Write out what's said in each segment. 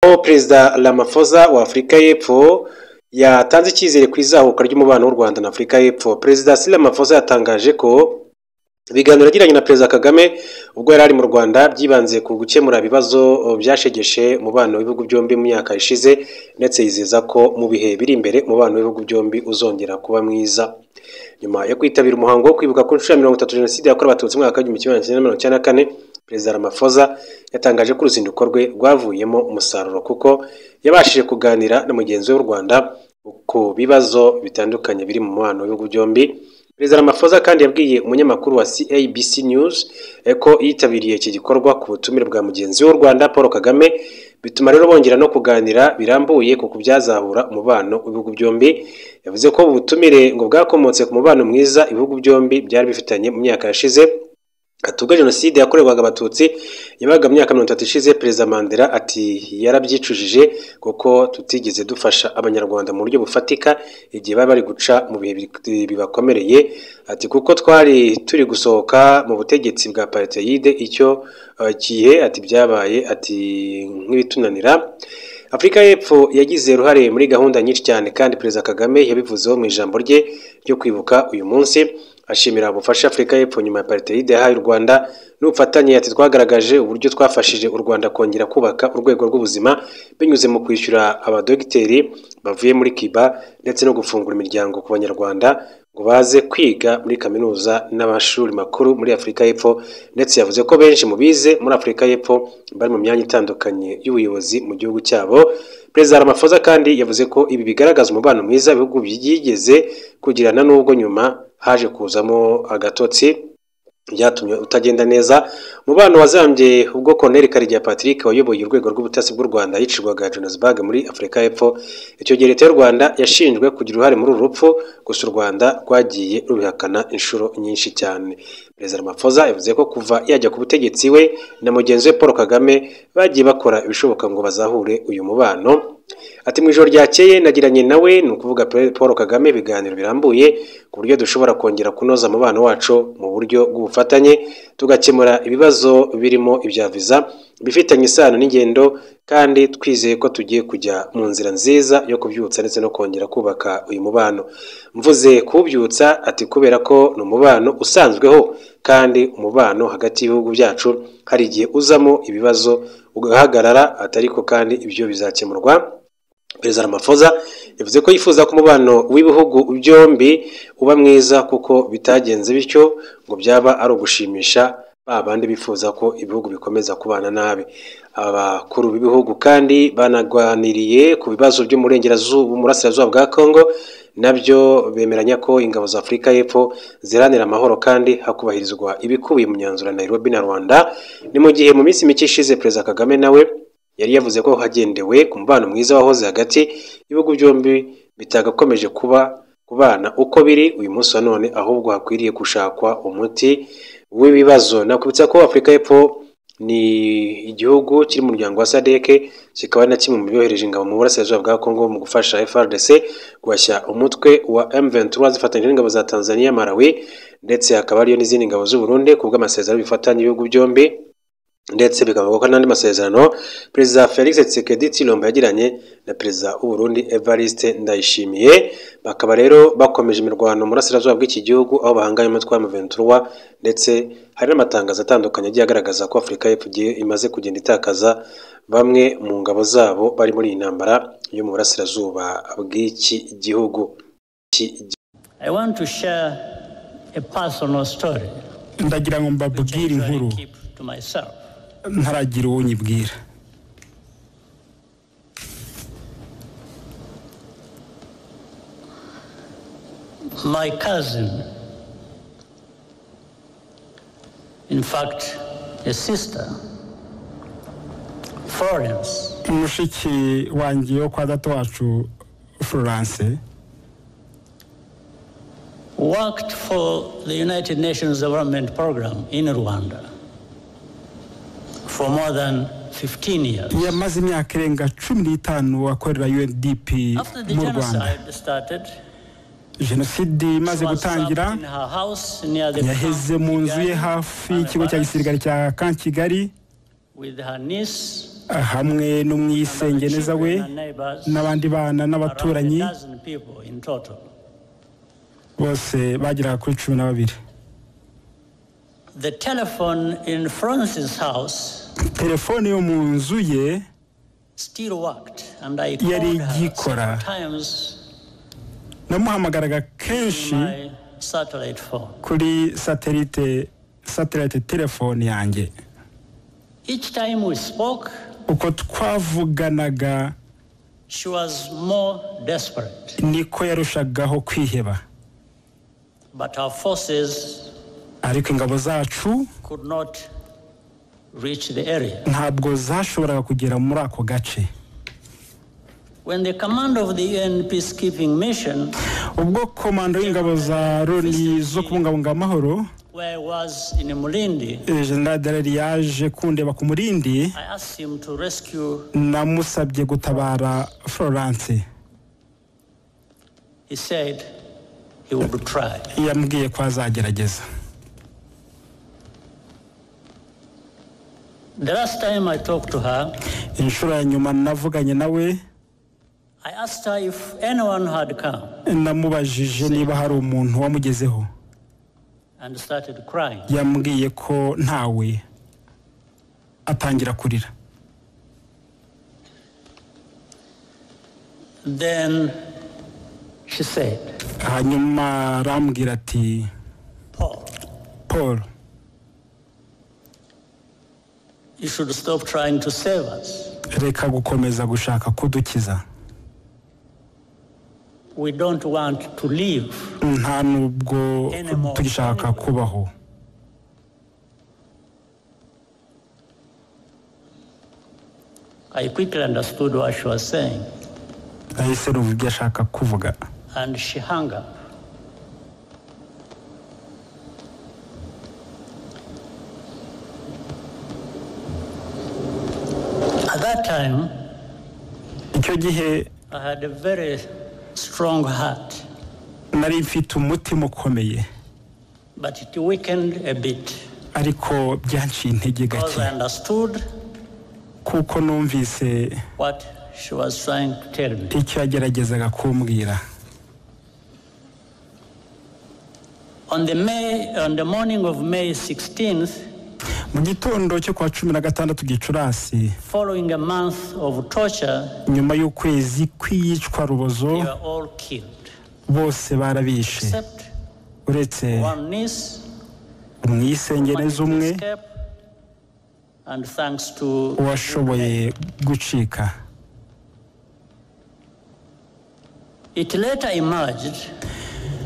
Aho Perezida Ramaphosa wa Afurika y'Epfo yatanze icyizere ku izahuka ry'umubano w'u Rwanda na Afurika y'Epfo. Perezida Cyril Ramaphosa yatangaje ko ibiganiro yagiranye na Perezida Kagame ubwo yari ari mu Rwanda byibanze ku gukemura ibibazo byashegeshe umubano w'ibihugu byombi mu myaka ishize, ndetse yizeza ko mu bihe biri imbere umubano w'ibihugu byombi uzongera kuba mwiza. Nyuma yo kwitabira umuhango wo kwibuka ku nshuro ya 30 Jenoside yakorewe Abatutsi mu mwaka w'1994, Perezida Ramaphosa yatangaje ko uruzinduko rwe rwavuyemo umusaruro kuko yabashije kuganira na mugenzi we w'u Rwanda ku bibazo bitandukanye biri mu mubano w'ibihugu byombi. Perezida Ramaphosa kandi yabwiye umunyamakuru wa CABC News ko yitabiriye iki gikorwa ku butumire bwa mugenzi we w'u Rwanda Paul Kagame, bituma rero bongera no kuganira birambuye ku kubyazahura umubano w'ibihugu byombi. Yavuze ko ubutumire ngo bwakomotse ku mubano mwiza ibihugu byombi byari bifitanye mu myaka yashize. Ati ubwo Jenoside yakorerwaga Abatutsi yabaga mu myaka 30 ishize, Perezida Mandela ati yarabyicujije kuko tutigeze dufasha Abanyarwanda mu buryo bufatika igihe bari bari guca mu bihe bibakomereye. Ati kuko twari turi gusohoka mu butegetsi bwa apartheid icyo gihe, ati byabaye ati nk'ibitunanira. Afurika y'Epfo yagize uruhare muri gahunda nyinshi cyane, kandi Perezida Kagame yabivuzeho mu ijambo rye ryo kwibuka uyu munsi, ashimira ubufasha Afurika y'Epfo nyuma ya apartheid yahaye u Rwanda n'ubufatanye. Ati twagaragaje uburyo twafashije u Rwanda kongera kubaka urwego rw'ubuzima binyuze mu kwishyura abadogiteri bavuye muri Cuba ndetse no gufungura imiryango ku Banyarwanda ngo baze kwiga muri kaminuza n'amashuri makuru muri Afurika y'Epfo. Ndetse yavuze ko benshi mu bize muri Afurika y'Epfo bari mu myanya itandukanye y'ubuyobozi mu gihugu cyabo. Perezida Ramaphosa kandi yavuze ko ibi bigaragaza umubano mwiza ibihugu byigeze kugirana n'ubwo nyuma haje kuzamo agatotsi byatumye utagenda neza. Umubano wazambye ubwo Colonel Karegeya Patrick wayoboye urwego rw'ubutasi bw'u Rwanda yicirwaga Johannesburg muri Afurika y'Epfo. Icyo gihe Leta y'u Rwanda yashinjwe kugira uruhare muri uru rupfu, gusa u Rwanda rwagiye rubihakana inshuro nyinshi cyane. Perezida Ramaphosa yavuze ko kuva yajya ku butegetsi we na mugenzi we Paul Kagame bagiye bakora ibishoboka ngo bazahure uyu mubano. Ati mu ijoro ryakeye nagiranye nawe, ni ukuvuga Paul Kagame, ibiganiro birambuye ku buryo dushobora kongera kunoza umubano wacu mu buryo bw'ubufatanye, tugakemura ibibazo birimo ibya viza bifitanye isano n'ingendo, kandi twizeye ko tugiye kujya mu nzira nziza yo kubyutsa ndetse no kongera kubaka uyu mubano. Mvuze kuwubyutsa, ati kubera ko ni umubano usanzweho, kandi umubano hagati y'ibihugu byacu hari igihe uzamo ibibazo ugahagarara, atariko kandi ibyo bizakemurwa. Perezida Ramaphosa yavuze ko yifuza ko umubano w'ibihugu byombi uba mwiza, kuko bitagenze bityo ngo byaba ari ugushimisha ba bandi bifuza ko ibihugu bikomeza kubana nabi. Abakuru b'ibihugu kandi banaganiriye ku bibazo byo mu burasirazuba bwa Congo, nabyo bemeranya ko ingabo za Afurika y'Epfo ziharanira amahoro kandi hakubahirizwa ibikubiye mu myanzuro ya Nairobi na Rwanda. Ni mu gihe mu minsi mike ishize Perezida Kagame nawe yari yavuze ko hagendewe ku mubano mwiza wahoze hagati y'ibihugu byombi bitagakomeje kuba kubana uko biri uyu munsi wa none, ahubwo hakwiriye gushakwa umuti w'ibibazo. Nakubitsa ko Afurika y'Epfo ni igihugu kiri mu muryango wa SADC, kikaba na kimwe mu byohereje ingabo mu burasirazuba bwa Congo mu gufasha FARDC guhashya umutwe wa M23 zifatanyije n'ingabo za Tanzania, Malawi, ndetse hakaba hariyo n'izindi ngabo z'u Burundi ku bw'amasezerano bifatanya ibihugu byombi. Ndetse bikavugwa ko n'andi masezerano Perezida Felix Tshisekedi Tshilombo yagiranye na Perezida w'u Burundi Evariste Ndayishimiye. Bakaba rero bakomeje imirwano mu burasirazuba bw'iki gihugu aho bahanganye umutwe wa M23, ndetse hari n'amatangazo atandukanye agiye agaragaza ko Afurika y'Epfo imaze kugenda itakaza bamwe mu ngabo zabo bari muri iyi ntambara yo mu burasirazuba bw'iki gihugu. I want to share a personal story. Ndagira ngo mbabwire inkuru ntaragira uwo nyibwira. My cousin, in fact, a sister, Florence. Mushiki wanjye wo kwa data wacu Florence worked for the United Nations Development Program in Rwanda for more than 15 years. Yamaze imyaka irenga 15 akorera UNDP mu Rwanda. Jenoside imaze gutangira yaheze mu nzu ye hafi y'ikigo cya gisirikare cya Camp Kigali with her niece Hamwe n'umwisengeneza we n'abandi bana n'abaturanyi bose bageraga kuri 12. The telephone in Florence's house Telefone yo mu nzu ye still worked, and I yari called her igikora. several times Namuhamagaraga kenshi my satellite phone. Kuri satellite telefone yanjye. Each time we spoke, Uko twavuganaga, she was more desperate, niko yarushagaho kwiheba. But our forces Ariko ingabo zacu could not reach the area. Ntabwo zashoboraga kugera muri ako gace. When the command of the UN peacekeeping mission, Ubwo komando y'ingabo za Loni zo kubungabunga amahoro, where I was in Mulindi, General Dallaire yaje kundeba ku Murindi, I asked him to rescue. Namusabye gutabara Florence. He said he would try. Yambwiye ko azagerageza. The last time I talked to her, Inshuro ya nyuma navuganye nawe, I asked her if anyone had come namubajije niba hari umuntu wamugezeho. And started crying. Yambwiye ko ntawe, atangira kurira. Then she said, Hanyuma arambwira ati: "Paul, "Paul, you should stop trying to save us. Reka gukomeza gushaka kudukiza. We don't want to live." Nta nubwo tugishaka kubaho." I quickly understood what she was saying, Nahise numva ibyo ashaka kuvuga. And she hung up. At that time, Icyo gihe, I had a very strong heart, nari mfite umutima ukomeye, but it weakened a bit ariko byanciye intege because gake, I understood kuko numvise what she was trying to tell me. Icyo yageragezaga kumbwira. On the morning of May 16th, Mu gitondo cyo kwa 16 Gicurasi, following a month of torture, nyuma y'ukwezi kw'iyicwa rubozo, they were all killed, bose barabishe, except uretse one niece umwisengeneza managed to umwe escape, and thanks to washoboye gucika. It later emerged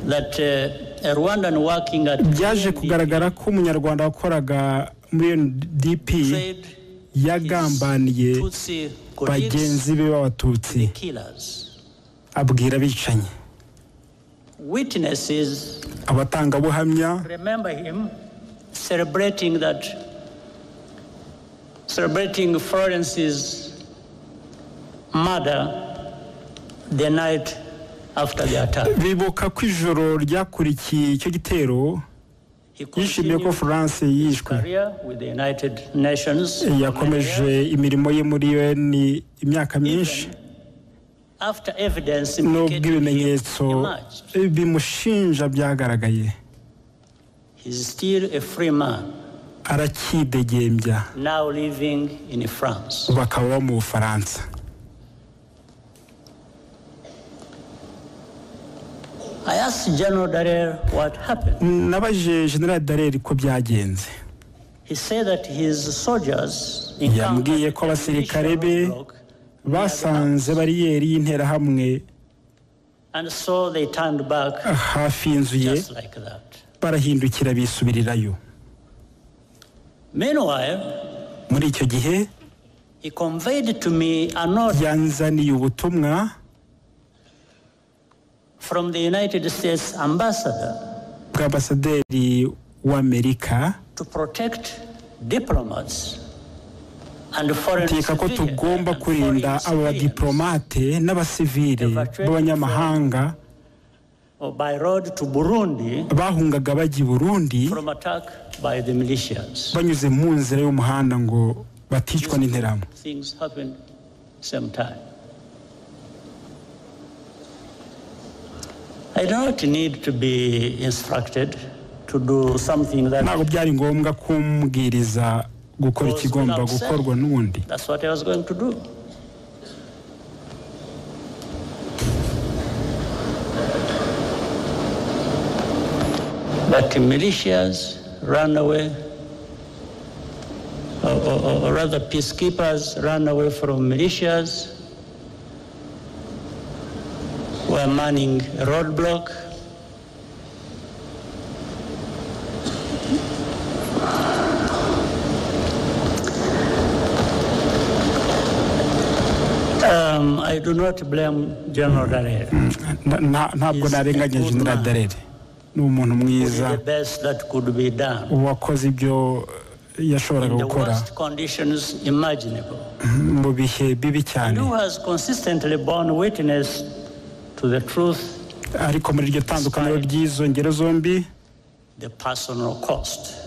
that a Rwandan working at Byaje UNDP kugaragara ko umunyarwanda wakoraga muri UNDP betrayed yagambaniye his Tutsi colleagues, bagenzi be b'abatutsi, killers. abwira abicanyi. Witnesses Abatangabuhamya remember him celebrating Florence's murder the night after the attack. Bibuka ko ijoro ryakurikiye icyo gitero He yishimiye ko continued Florence his yishwe. Career with the United Nations Yakomeje imirimo ye muri UN imyaka myinshi, even after evidence nubwo implicating him ibimenyetso emerged. bimushinja byagaragaye. He's still a free man, Aracyidegembya, now living in France. Bakaba baba mu Bufaransa. I asked General Dallaire what happened. Nabajije General Dallaire ko byagenze. He said that his soldiers Yambwiye encountered ko a abasirikare militia be roadblock near the basanze house, bariyeri y'interahamwe and so they turned back hafi y'inzu ye, just like that. Barahindukira bisubirirayo. Meanwhile, Muri icyo gihe, he conveyed to me a note yanzaniye ubutumwa from the United States ambassador bwa ambasaderi w'Amerika, to protect diplomats and foreign teka ko civilians, tugomba and foreign kurinda aba civilians badiplomate n'abasivile b'abanyamahanga or by road to Burundi bahungaga bajya i Burundi from attack by the militias. banyuze mu nzira y'umuhanda ngo Baticwa n'Interahamwe. Things happened same time. I do not need to be instructed to do something that Ntabwo byari ngombwa kumbwiriza gukora ikigomba gukorwa n'ubundi. That's what I was going to do. But militias ran away, or rather peacekeepers ran away from militias, were manning a roadblock. I do not blame General Dallaire. Ntabwo narenganya General Dallaire, ni umuntu mwiza Did the best that could be done wakoze ibyo yashoboraga in the gukora worst conditions imaginable, mu bihe bibi cyane, and who has consistently borne witness to the truth, ariko muri iryo tandukaniro ry'izo ngero zombi, the personal cost.